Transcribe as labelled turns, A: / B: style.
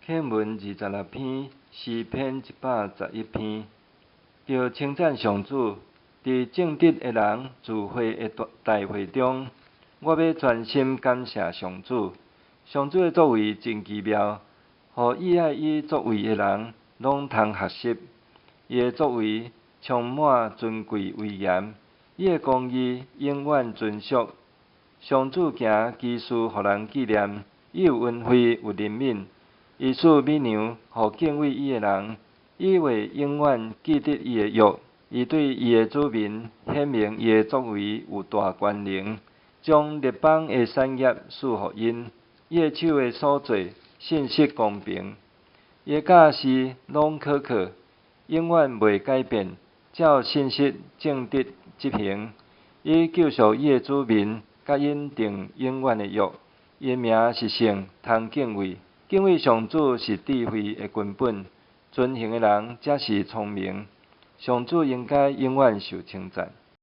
A: 課文26篇，詩篇111篇，著稱讚上主，佇正直的人聚會的大會中，我欲全心感謝上主。上主的作為真奇妙，予喜愛伊作為的人攏通學習。伊的作為充滿尊貴威嚴，伊的公義永遠存續。上主行奇事予人紀念，伊有恩惠有憐憫，伊賜米糧予敬畏伊的人，伊會永遠記得伊的約。伊對伊的子民顯明伊的作為有大權能，將列邦的產業賜予𪜶。伊的手的所做，信實公平，伊的教示攏可靠，永遠袂改變，照信實正直執行。伊救贖伊的子民，佮𪜶訂永遠的約。伊的名是聖，通敬畏。敬畏上主是智慧的根本，遵行的人才是聰明。上主應該永遠受稱讚。